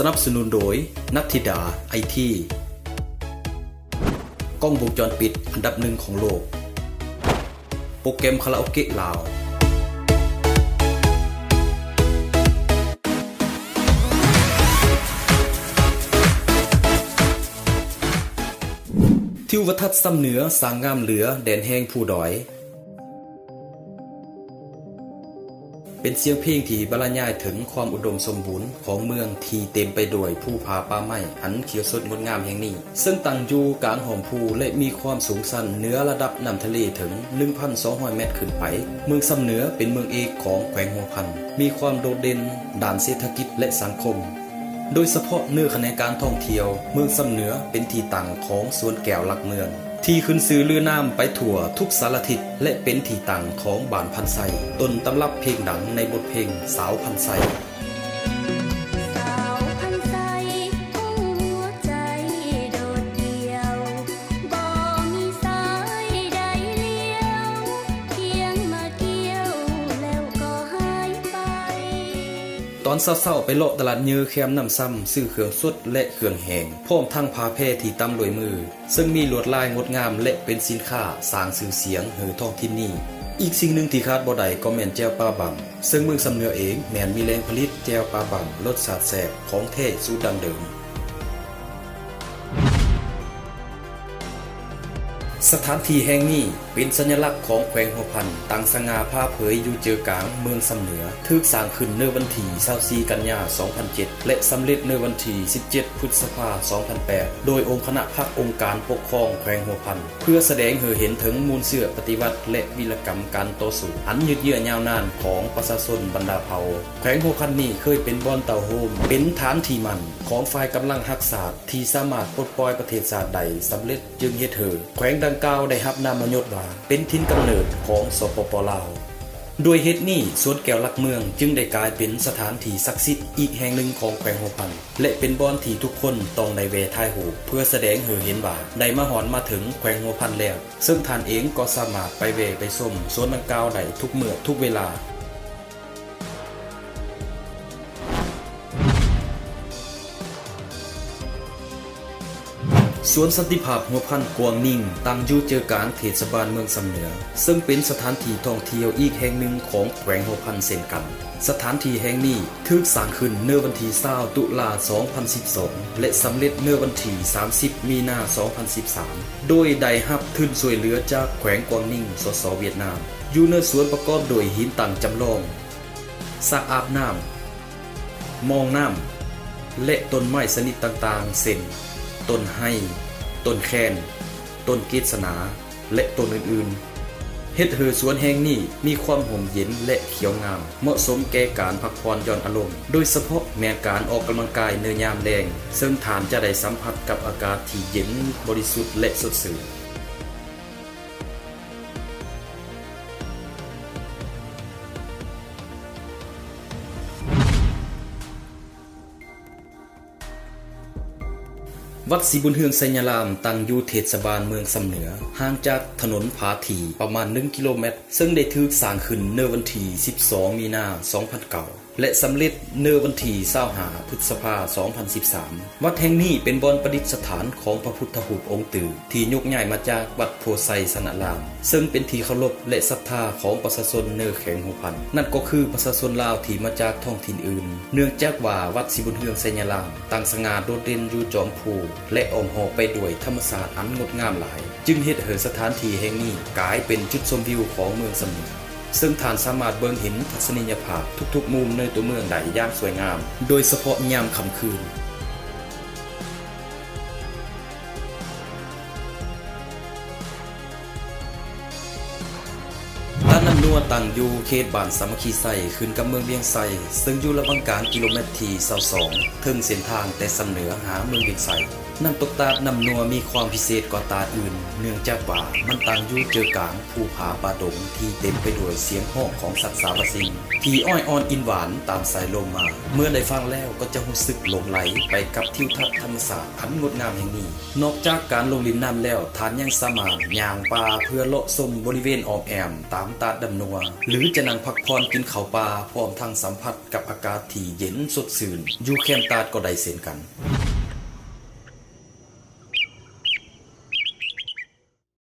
ສະໜັບສະໜູນໂດຍ ນັດທິດາ ໄອທີ ກ້ອງວົງຈອນປິດອັນດັບໜຶ່ງຂອງໂລກ ໂປຣແກຣມຄາຣາໂອເກະລາວ. ທິວທັດຊຳເໜືອ ຊ່າງງາມເຫຼືອແດນແຮງພູດອຍ. ເປັນສຽງເພງທີ່ບັນລະຍາຍເຖິງຄວາມອຸດົມສົມບູນຂອງເມືອງທີ່ເຕັມໄປດ້ວຍພູຜາປ່າໄມ້ອັນຂຽວສົດງົດງາມແຫ່ງນີ້, ເຊິ່ງຕັ້ງຢູ່ກາງຮ່ອມພູ ແລະ ມີຄວາມສູງຊັນເໜືອລະດັບນ້ຳທະເລເຖິງໜຶ່ງພັນສອງຮ້ອຍແມັດຂຶ້ນໄປ. ເມືອງຊຳເໜືອເປັນເມືອງເອກຂອງແຂວງຫົວພັນ, ມີຄວາມໂດດເດັ່ນດ້ານເສດຖະກິດ ແລະ ສັງຄົມ. ໂດຍສະເພາະເນີຂະແໜງການທ່ອງທ່ຽວ, ເມືອງຊຳເໜືອເປັນທີ່ຕັ້ງຂອງສວນແກ້ວຫຼັກເມືອງ ທີ່ຂຶ້ນຊື່ລືນາມໄປທົ່ວທຸກສາລະທິດ ແລະ ເປັນທີ່ຕັ້ງຂອງບ້ານພັນໄຊ, ຕົ້ນຕຳລັບເພງດັງໃນບົດເພງສາວພັນໄຊ. ສາວພັນໄຊ ຫົວໃຈໂດດດ່ຽວ ບໍ່ມີສາຍໃດລ້ຽວ ພຽງມາກ່ຽວແລ້ວກໍຫາຍໄປ. ຕອນເຊົ້າໆ ໄປເລາະຕະຫຼາດເຍີແຄມນ້ຳຊຳ ຊື້ເຄື່ອງສົດ ແລະ ເຄື່ອງແຫ້ງ ພ້ອມທັງຜ້າແພທີ່ຕຳດ້ວຍມື ເຊິ່ງມີລວດລາຍງົດງາມ ແລະ ເປັນສິນຄ້າສ້າງຊື່ສຽງໃຫ້ທ້ອງຖິ່ນນີ້. ອີກສິ່ງໜຶ່ງທີ່ຂາດບໍ່ໄດ້ກໍແມ່ນແຈ່ວປາບັງ, ເຊິ່ງເມືອງຊຳເໜືອເອງແມ່ນມີແຫຼ່ງຜະລິດແຈ່ວປາບັງລົດຊາດແຊບຂອງແທ້ສູດດັ້ງເດີມ. ສະຖານທີ່ແຫ່ງນີ້ເປັນສັນຍະລັກຂອງແຂວງຫົວພັນ, ຕັ້ງສະຫງ່າຜ່າເຜີຍຢູ່ເຈີກາງເມືອງຊຳເໜືອ, ຖືກສ້າງຂຶ້ນໃນວັນທີຊາວສີ່ ກັນຍາ ສອງພັນເຈັດ ແລະ ສຳເລັດໃນວັນທີສິບເຈັດ ພຶດສະພາ ສອງພັນແປດ ໂດຍອົງຄະນະພັກອົງການປົກຄອງແຂວງຫົວພັນ, ເພື່ອສະແດງໃຫ້ເຫັນເຖິງມູນເຊື້ອປະຕິວັດ ແລະ ວິລະກຳການຕໍ່ສູ້ອັນຍືດເຍື້ອຍາວນານຂອງປະຊາຊົນບັນດາເຜົ່າ. ແຂວງຫົວພັນນີ້ເຄີຍເປັນບ່ອນເຕົ້າໂຮມ, ເປັນຖານທີ່ໝັ້ນຂອງຝ່າຍກຳລັງຮັກຊາດ ທີ່ສາມາດປົດປ່ອຍປະເທດຊາດໄດ້ສຳເລັດ, ຈຶ່ງເຮັດໃຫ້ແຂວງດັ່ງກ່າວໄດ້ຮັບນາມມະຍົດວ່າເປັນຖິ່ນກຳເນີດຂອງ ສປປ ລາວ. ດ້ວຍເຫດນີ້, ສວນແກ້ວຫຼັກເມືອງຈຶ່ງໄດ້ກາຍເປັນສະຖານທີ່ສັກສິດອີກແຫ່ງໜຶ່ງຂອງແຂວງຫົວພັນ ແລະ ເປັນບ່ອນທີ່ທຸກຄົນຕ້ອງໄດ້ແວ່ຖ່າຍຮູບ ເພື່ອສະແດງໃຫ້ເຫັນວ່າໄດ້ມາຮອດມາເຖິງແຂວງຫົວພັນແລ້ວ, ເຊິ່ງທ່ານເອງກໍສາມາດໄປແວ່ໄປຊົມສວນດັ່ງກ່າວໄດ້ທຸກເມື່ອທຸກເວລາ. ສວນສັນຕິພາບຫົວພັນກວາງນິງ ຕັ້ງຢູ່ເຈີກາງເທດສະບານເມືອງຊຳເໜືອ, ເຊິ່ງເປັນສະຖານທີ່ທ່ອງທ່ຽວອີກແຫ່ງໜຶ່ງຂອງແຂວງຫົວພັນເຊັ່ນກັນ. ສະຖານທີ່ແຫ່ງນີ້ຖືກສ້າງຂຶ້ນໃນວັນທີຊາວ ຕຸລາ ສອງພັນສິບສອງ ແລະ ສຳເລັດໃນວັນທີສາມສິບ ມີນາ ສອງພັນສິບສາມ ໂດຍໄດ້ຮັບທຶນຊ່ວຍເຫຼືອຈາກແຂວງກວາງນິງ ສສ ຫວຽດນາມ. ຢູ່ໃນສວນປະກອບໂດຍຫີນຕັ້ງຈຳລອງ, ສະອາບນ້ຳ, ມອງນ້ຳ ແລະ ຕົ້ນໄມ້ຊະນິດຕ່າງໆ ເຊັ່ນ ຕົ້ນໄຮ, ຕົ້ນແຄນ, ຕົ້ນເກດສະໜາ ແລະ ຕົ້ນອື່ນໆ ເຮັດໃຫ້ສວນແຫ່ງນີ້ມີຄວາມຮົ່ມເຢັນ ແລະ ຂຽວງາມ, ເໝາະສົມແກ່ການພັກຜ່ອນຢ່ອນອາລົມ, ໂດຍສະເພາະແມ່ນການອອກກຳລັງກາຍໃນຍາມແລງ, ເຊິ່ງທ່ານຈະໄດ້ສຳຜັດກັບອາກາດທີ່ເຢັນ, ບໍລິສຸດ ແລະ ສົດຊື່ນ. ວັດສີບຸນເຮືອງໄຊຍາລາມ ຕັ້ງຢູ່ເທດສະບານເມືອງຊຳເໜືອ, ຫ່າງຈາກຖະໜົນພາຖີປະມານໜຶ່ງກິໂລແມັດ, ເຊິ່ງໄດ້ຖືກສ້າງຂຶ້ນໃນວັນທີສິບສອງ ມີນາ ສອງພັນເກົ້າ ແລະ ສຳເລັດໃນວັນທີຊາວຫ້າ ພຶດສະພາ ສອງພັນສິບສາມ. ວັດແຫ່ງນີ້ເປັນບ່ອນປະດິດສະຖານຂອງພະພຸດທະຮູບອົງຕື້ ທີ່ຍົກຍ້າຍມາຈາກວັດໂພໄຊຊະນະລາມ, ເຊິ່ງເປັນທີ່ເຄົາລົບ ແລະ ສັດທາຂອງປະຊາຊົນໃນແຂວງຫົວພັນ, ນັ້ນກໍຄືປະຊາຊົນລາວທີ່ມາຈາກທ້ອງຖິ່ນອື່ນ, ເນື່ອງຈາກວ່າວັດສີບຸນເຮືອງໄຊຍາລາມ ຕັ້ງສະຫງ່າໂດດເດັ່ນຢູ່ຈອມພູ ແລະ ອ້ອມຮອບໄປດ້ວຍທຳມະຊາດອັນງົດງາມຫຼາຍ, ຈຶ່ງເຮັດໃຫ້ສະຖານທີ່ແຫ່ງນີ້ກາຍເປັນຈຸດຊົມວິວຂອງເມືອງຊຳເໜືອ. ເຊິ່ງທ່ານສາມາດເບິ່ງເຫັນທັດສະນີຍະພາບທຸກໆມຸມໃນຕົວເມືອງໄດ້ຢ່າງສວຍງາມ, ໂດຍສະເພາະຍາມຄ່ຳຄືນ. ຕາດນ້ຳນົວ ຕັ້ງຢູ່ເຂດບ້ານສາມັກຄີໄຊ ຂຶ້ນກັບເມືອງວຽງໄຊ, ເຊິ່ງຢູ່ລະຫວ່າງກາງກິໂລແມັດທີຊາວສອງ ເທິງເສັ້ນທາງແຕ່ຊຳເໜືອຫາເມືອງວຽງໄຊ. ນໍ້າຕົກຕາດນໍ້ານົວ ມີຄວາມພິເສດກວ່າຕາດອື່ນ ເນື່ອງຈາກວ່າ ມັນຕັ້ງຢູ່ເຈີກາງພູຜາປ່າດົງ ທີ່ເຕັມໄປດ້ວຍສຽງຮ້ອງ ຂອງສັດສາວາສິ່ງ ທີ່ອ້ອນອິນຫວານຕາມສາຍລົມມາ. ເມື່ອໄດ້ຟັງແລ້ວ ກໍຈະຮູ້ສຶກຫຼົງໄຫຼ ໄປກັບທິວທັດທຳມະຊາດ ອັນງົດງາມແຫ່ງນີ້. ນອກຈາກການລົງຫຼິ້ນນໍ້າແລ້ວ ທ່ານຍັງສາມາດຍ່າງປ່າ ເພື່ອເລາະຊົມບໍລິເວນອ້ອມແອ້ມ ຕາມຕາດນໍ້ານົວ ຫຼື ຈະນັ່ງພັກຜ່ອນກິນເຂົ້າປ່າ ພ້ອມທັງສຳຜັດກັບອາກາດທີ່ເຢັນສົດຊື່ນ ຢູ່ແຄມຕາດກໍໄດ້ເຊັ່ນກັນ.